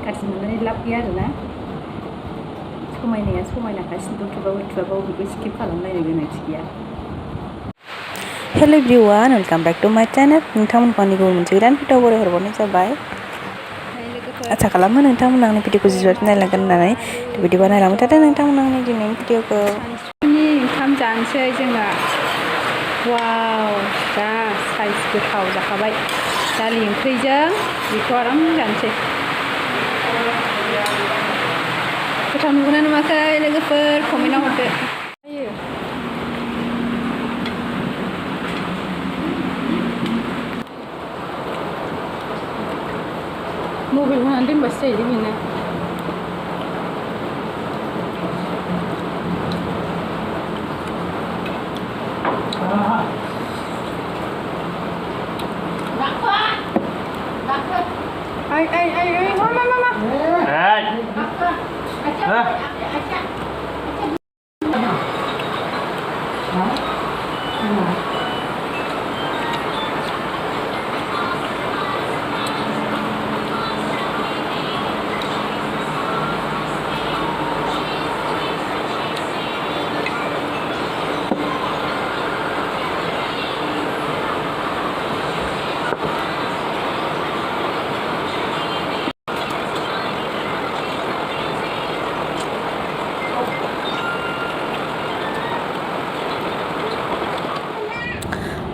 गाज्रि मोननानै लाब गैया आरोना समायनाया समायनाखा सिन्दुर थुबाबो बेखौ स्किप खालामलायनो गोनांथि गैया। Hello everyone, welcome back to my channel. नोंथांमोनखौ आंनि गुबुन मोनसे गोदान भिडिअ बरायहरबावनाय जाबाय। आसा खालामो नोंथांमोना आंनि भिडिअखौ जोबजासिम नायलांगोन होननानै। बिदिबा नायलांबाय थादो नोंथांमोना आंनि दिनैनि भिडिअखौ। सानसुनि ओंखाम जानोसै जोंहा। वाव, जा साइज गोथाव जाखाबाय। दालि ओंख्रिजों बेखौ आराम जानोसै। गोथाव नुगोना नुवाखै लोगोफोर, कमेन्टआव हरदो। मबाइल होनानै दोनबासो जायो बेनो।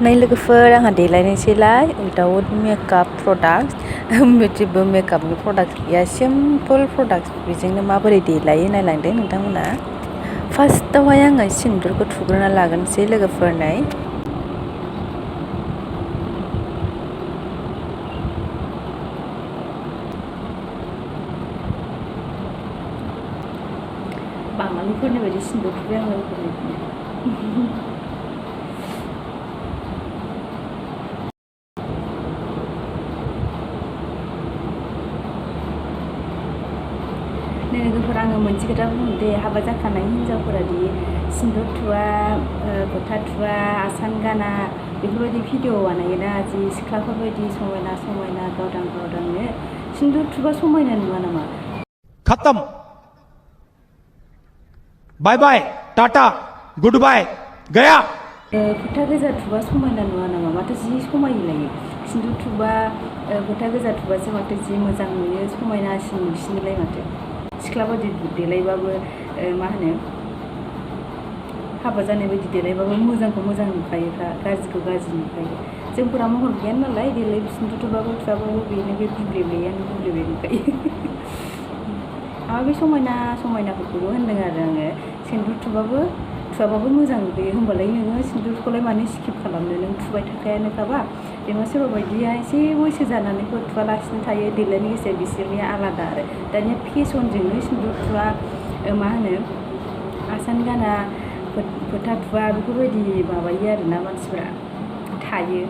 नै लोगोफोर, आंहा देलायनोसैलाय उइदाउट मेकआप प्रडाक्ट। जेबो मेकआपनि प्रडाक्ट गैया, सिम्पोल प्रडाक्ट। बेजोंनो माबोरै देलायो नायलांदो नोंथांमोना। फार्स्टआवहाय आङो सिन्दुरखौ थुग्रोना लागोनसै लोगोफोरनै। बाङालिफोरनि बायदि सिन्दुर थुबाय आं लोगोफोरनि। लोगोफोर, आङो मोनसे खोथा बुंनो दे, हाबा जाखानाय हिन्जावफोरादि सिन्दुर थुवा, फोथा थुवा, आसान गाना, बेफोरबायदि भिडिअ बानायोना, जि सिख्लाफोरबायदि समायना समायना गावदां गावदांनो। सिन्दुर थुबा समायना नुवा नामा? खत्म, बाय बाय, टाटा, गुड बाय, गया। फोथा गोजा थुबा समायना नुवा नामा? माथो जि समायोलायो। सिन्दुर थुबा, फोथा गोजा थुबासो माथो जि मोजां नुयो, समायनासिन नुसिनोलाय माथो। सिख्ला बायदि देलायबाबो, मा होनो, हाबा जानाय बायदि देलायबाबो मोजांखौ मोजां नुखायोखा, गाज्रिखौ गाज्रि नुखायो। जोंफोरा महर गैया नालाय, देलाय सिन्दुर थुबाबो थुवाबाबो बेनो, बे गुब्लेब्लेयानो गुब्लेब्ले नुखायो। बे समायना समायनाफोरखौबो होनदों आरो आङो। सिन्दुर थुवाबाबो मोजां नुयो। होमबालाय नोङो सिन्दुरखौलाय मानो स्किप खालामनो? नों थुबाय थाखायानोखाबा। जेनेबा सोरबा बायदिया एसे बैसो जानानैबो थुवालासिनो थायो, देलायनो गोसो, बिसोरनिया आलादा आरो। दानिया फेसनजोंनो सिन्दुर थुवा, मा होनो, आसान गाना, फोथा थुवा, बेफोरबायदि माबायो आरोना मानसिफ्रा थायो।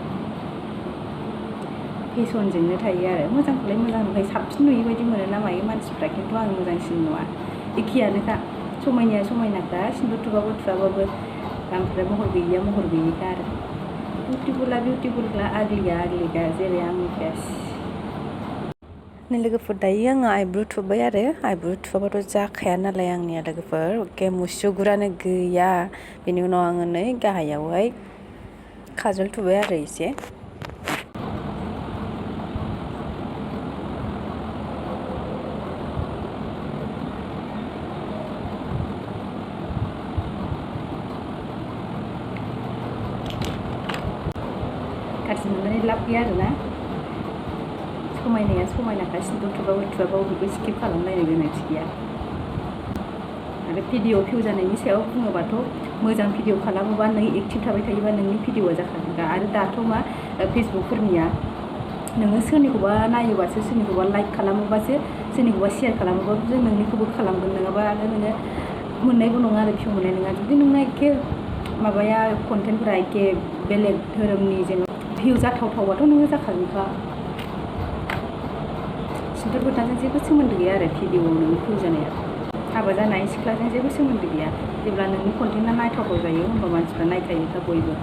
फेसनजोंनो थायो आरो। मोजांखौलाय मोजां नुखायो, साबसिन नुयै बायदि मोनो ना मायो मानसिफ्रा, खिन्थु आं मोजांसिन नुवा। एखेयानोखा, समायनाया समायनाखा, सिन्दुर थुबाबो थुवाबाबो। ओमफ्राय महर गैयिया महर गैयिखा आरो। बिउटिफुला आग्लिया आग्लिखा, जेरै आंनि फेस। नै लोगोफोर, दायो आङो आइब्रु थुबाय आरो। आइब्रु थुवाबाथ' जाखाया नालाय आंनिया लोगोफोर, एखे मुसुगुरानो गैया। बेनि उनाव आङो नै गाहायावहाय काजल थुबाय आरो एसे। गाज्रि मोननानै लाब गैया आरोना। समायनाया समायनाखा, सिन्दुर थुबाबो बेखौ स्किप खालामलायनो गोनांथि गैया। आरो भिडिअ भिउ जानायनि सायाव बुङोबाथ', मोजां भिडिअ खालामोबा, नों एक्टिभ थाबाय थायोबा नोंनि भिडिअआ जाखागोनखा। आरो दाथ' मा, फेसबुकफोरनिया नोङो सोरनिखौबा नायोबासो, सोरनिखौबा लाइक खालामोबासो, सोरनिखौबा शेयार खालामोबासो नोंनिखौबो खालामगोन। नङाबा आरो नोङो मोननायबो नङा आरो, भिउ मोननाय नङा। जुदि नोंना एखे माबाया, कन्टेन्टफोरा एखे बेलेग धोरोमनि, जेनेबा भिउ जाथावथावबाथ' नोङो जाखागोनखा। सिन्दुर फोथाजों जेबो सोमोन्दो गैया आरो भिडिअआव नोंनि भिउ जानाया। हाबा जानाय सिख्लाजों जेबो सोमोन्दो गैया। जेब्ला नोंनि कन्टेन्टआ नायथावथाव जायो, होमबा मानसिफ्रा नायखायोखा बयबो।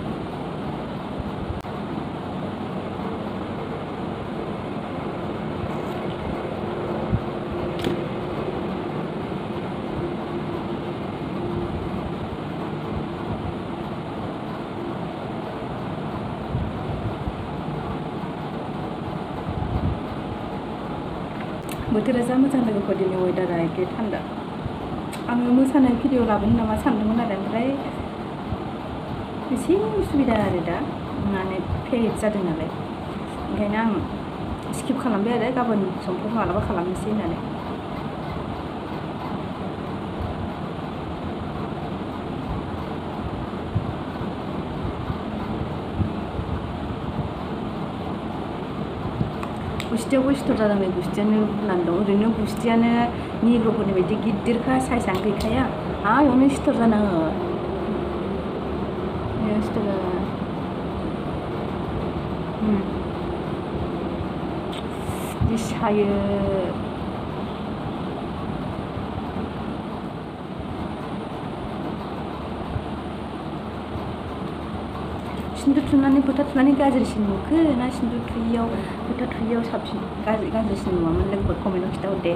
बोथोरा जा मोजां लोगोफोर दिनै वेदारा एखे थान्दा आङो मोसानाय भिडिअ लाबोनो नामा सानदोंमोन आरो ओमफ्राय एसे उसुबिदा आरो दा माने फेड जादों नालाय ओंखायनो आं स्किप खालामबाय आरो गाबोन समफोर मालाबा खालामनोसै होननानै गुस्थियावबो सिथर जादों नै गुस्थियानो बुंनानै दं ओरैनो गुस्थियानो निग्र'फोरनि बायदि गिदिरखा साइजआनो गैखाया बेयावनो सिथर जानाङो बेयाव सिथर जानाङो जि सायो सिन्दुर थुनानै फोथा थुनानै गाज्रिसिन नुखो ना सिन्दुर थुयियाव फोथा थुयियाव साबसिन गाज्रिसिन नुवामोन लोगोफोर कमेन्टआव खिन्थाहरदे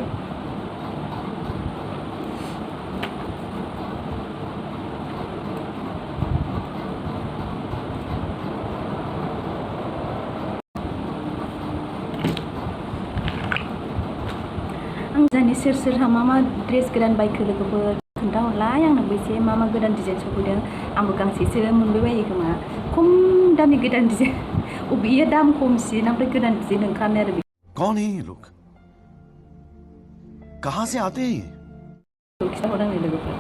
आं जानि सोर सोरहा मा ड्रेस गोदान बायखो लोगोफोर खोन्थाहरलाय आंनोबो एसे मा गोदान डिजाइन सफैदों आंबो गांसेसो मोनबाय बायो खोमा खम दामि गोदान डिजाइन अबेया दाम खमसिन ओमफ्राय गोदान डिजाइन ओंखारनाय आरो कौन है ये लोग कहाँ से आते हैं खिन्थाहरदों आंनो लोगोफोर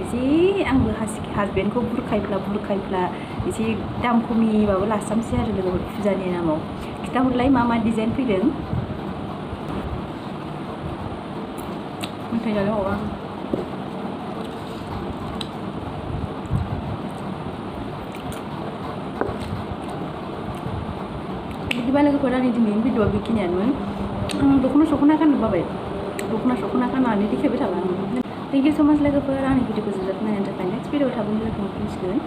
एसे आंबो हासबेन्डखौ बुरखायब्ला एसे दाम खमिबाबो लास्रामसै आरो लोगोफोर फुजानि नामाव खिन्थाहरलाय मा डिजाइन फैदों मेथाइ जानो हरा बिदिबा लोगोफोर आंनि दिनैनि भिडिअआ बेखिनियानोमोन आं दख'ना गाननो बाबाय दख'ना गाननानै देखायबाय थाला थेंक इउ स' माच लोगोफोर आंनि भिडिअखौ जोबोद नायनायनि थाखाय नेक्स्ट भिडिअआव थाबैनो लोगो मोनफिनसिगोन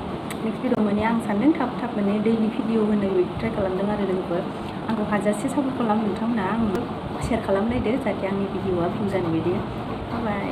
नेक्स्ट भिडिअ माने आं सानदों थाब माने दैलि भिडिअ होनो ट्राइ खालामदों आरो लोगोफोर आंखौ हाजासे सापर्ट खालाम नोंथांमोना आंनो शेयार खालामलायदो जाहाथे आंनि भिडिअआ भिउ जानाय बायदि बाय